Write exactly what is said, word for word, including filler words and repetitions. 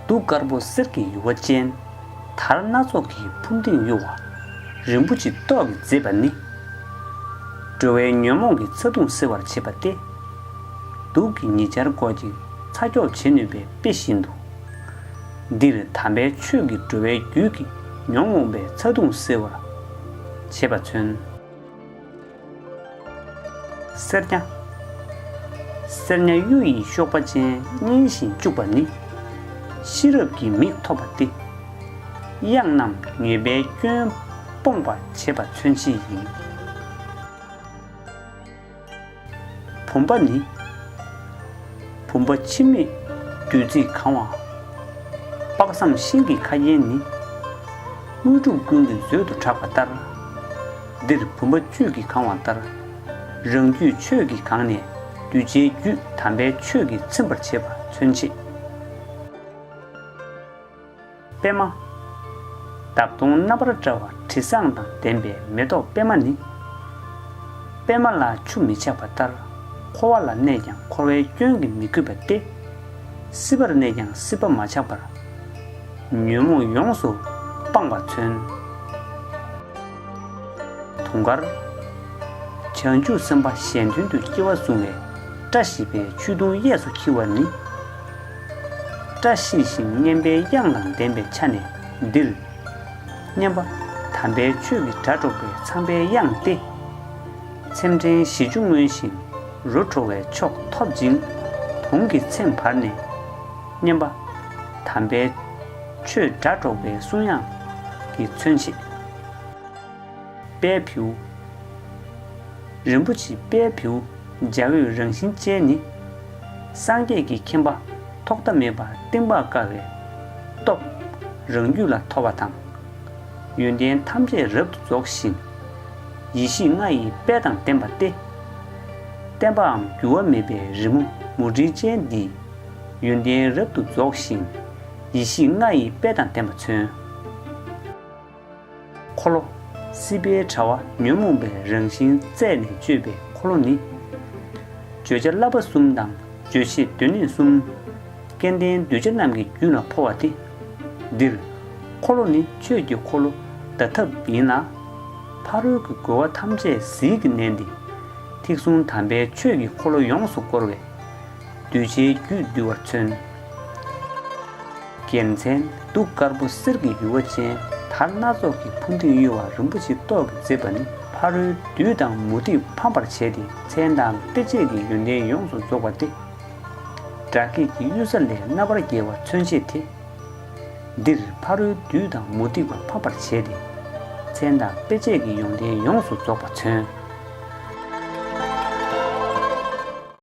གདུགས་དཀར་པོ་གསེར་གྱི་ཡུ་བ་ཅན། དར་སྣ་ཚོགས་ཀྱི་ཕུ་འཕྲེང་གཡོ་བ། རིན་པོ་ཆེའི་ཏོག་གིས་མཛེས་པ་ནི། འགྲོ་བའི་ཉོན་མོངས་ཀྱི་ཚ་གདུང་སེལ་བར་བྱེད་པ་སྟེ། གདུགས་ཀྱི་ཉེ་ཆར་སྒོ་གཅིག་ཚ་སྐྱོགས་བྱེད་ནུས་པའི་དཔེ་བཞིན་དུ། འདིར་དམ་པའི་ཆོས་ཀྱི་འགྲོ་བའི་རྒྱུད་ཀྱི་ཉོན་མོངས་པའི་ཚ་གདུང་སེལ་བར་བྱེད་པ་མཚོན། སེར་ཉ། སེར་ཉ་གཡུ་ཡི་གཤོག་པ་ཅན་མཉེན་ཞིང་སྐྱུག་པ་ནི། ཤེས་རབ་ཀྱི་མིག་ཐོབ་པ་སྟེ། གཡང་རྣམས་ཉེས་པའི་སྐྱོན་སྤོང་བར་བྱེད་པ་མཚོན་བྱེད་ཡིན། བུམ་པ་ནི། བུམ་པ་འཆི་མེད་བདུད་རྩིས་གང་བ། དཔག་བསམ་ཤིང་གི་ཁ་རྒྱན་ནི། དངོས་གྲུབ་ཀུན་གྱི་མཛོད་དུ་གྲགས་པ་ལྟར། འདིར་བུམ་པ་བཅུད་ཀྱིས་གང་བ་ལྟར། རང་རྒྱུད་ཆོས་ཀྱིས་གང་ནས་གདུལ་བྱའི་རྒྱུད་དམ་པའི་ཆོས་ཀྱིས་ཚིམ་པར་བྱེད་པ་མཚོན་བྱེད། པད་མ། འདབ་སྟོང་རྣམ་པར་བཀྲ་བ་དྲི་བཟང་དང་ལྡན་པའི་མེ་ཏོག་པད་མ་ནི། པད་མ་ལ་ཆུ་མི་ཆགས་པ་ལྟར་འཁོར་བ་ལ་གནས་ཀྱང་འཁོར་བའི་སྐྱོན་གྱིས་མི་གོས་པ་སྟེ། སྲིད་པར་གནས་ཀྱང་སྲིད་པ་མ་ཆགས་པར། ཉོན་མོངས་ཡོངས་སུ་སྤངས་པ་མཚོན། དུང་དཀར། བྱང་ཆུབ་སེམས་དཔའ་གཞན་དོན་དུ་སྐྱེ་བ་བཟུང་བའི་བཀྲ་ཤིས་པའི་ཆོས་དུང་གཡས་སུ་འཁྱིལ་བ་ནི། བཀྲ་ཤིས་ཤིང་སྙན་པའི་དབྱངས་དང་ལྡན་པའི་ཆ་ནས་འདིར། སྙན་པ། དམ་པའི་ཆོས་ཀྱི་སྒྲ་སྒྲོག་པའི་ཚངས་པའི་དབྱངས་ཏེ། ཚེམས་ཕྲེང་བཞི་བཅུ་མངོན་ཞིང་རོ་བྲོ་བའི་མཆོག་ཐོབ་ཅིང་། དུང་གི་ཚེམས་བར་ནས། སྙན་པ། དམ་པའི་ཆོས་སྒྲ་སྒྲོག་པའི་གསུང་དབྱངས་ཀྱིས་མཚོན་བྱེད། དཔལ་བེའུ། རིན་པོ་ཆེའི་དཔལ་བེའུ་འཇའ་འོད་རང་བཞིན་ཅན་ནི། སངས་རྒྱས་ཀྱི་མཁྱེན་པ་ཐོག་མཐའ་མེད་པ་གཏིང་དཔག་དཀའ་བའི་སྟོབས་རང་རྒྱུད་ལ་ཐོབ་པ་དང་། ཡོན་ཏན་ཐམས་ཅད་རབ་ཏུ་རྫོགས་ཤིང་། ཡེ་ཤེས་ལྔ་ཡི་དཔལ་དང་ལྡན་པ་སྟེ། བརྟན་པའམ་འགྱུར་བ་མེད་པའི་རི་མོ་མུ་ཏིག་ཅན་འདིས་ཡོན་ཏན་རབ་ཏུ་རྫོགས་ཤིང་། ཡེ་ཤེས་ལྔ་ཡི་དཔལ་དང་ལྡན་པ་མཚོན། འཁོར་ལོ། སྲིད་པའི་དྲ་བ་ཉོན་མོངས་པའི་རང་བཞིན་རྩད་ནས་གཅོད་པའི་འཁོར་ལོ་ནི། བརྗོད་བྱ་བསླབ་པ་གསུམ་དང་རྗོད་བྱེད་སྡེ་སྣོད་གསུམ། སྐལ་ལྡན་གདུལ་བྱ་རྣམས་ཀྱི་རྒྱུད་ལ་འཕོ་བ་སྟེ། འདིར། འཁོར་ལོ་ནི་ཆོས་ཀྱི་འཁོར་ལོ་བརྡ་ཐབས་ཡིན་ལ། ཕ་རོལ་གྱི་རྒོལ་བ་ཐམས་ཅད་ཟིལ་གྱིས་མནན་ཏེ། ཐེག་གསུམ་དམ་པའི་ཆོས་ཀྱི་འཁོར་ལོ་ཡོངས་སུ་བསྐོར་བས། གདུལ་བྱའི་རྒྱུད་འདུལ་བར་མཚོན། རྒྱལ་མཚན་གདུགས་དཀར་པོ་གསེར་གྱི་ཡུ་བ་ཅན། དར་སྣ་ཚོགས་ཀྱི་ཕུ་འཕྲེང་གཡོ་བ་རིན་པོ་ཆེའི་ཏོག་གིས་མཛེས་པ་ནི། ཕ་རོལ་བདུད་དང་མུ་སྟེགས་ཕམ་པར་བྱས་ཏེ། མཚན་དང་དཔེ་བྱད་ཀྱི་ཡོན་ཏན་ཡོངས་སུ་རྫོགས་པ་སྟེ། དགྲ་བགེགས་ཀྱི་གཡུལ་ས་ལས་རྣམ་པར་རྒྱལ་བ་མཚོན་བྱེད་དེ། འདིར་ཕ་རོལ་བདུད་དང་མུ་སྟེགས་པ་ཕམ་པར་བྱས་ཏེ། མཚན་དང་དཔེ་བྱད་ཀྱི་ཡོན་ཏན་ཡོངས་སུ་རྫོགས་པ་མཚོན།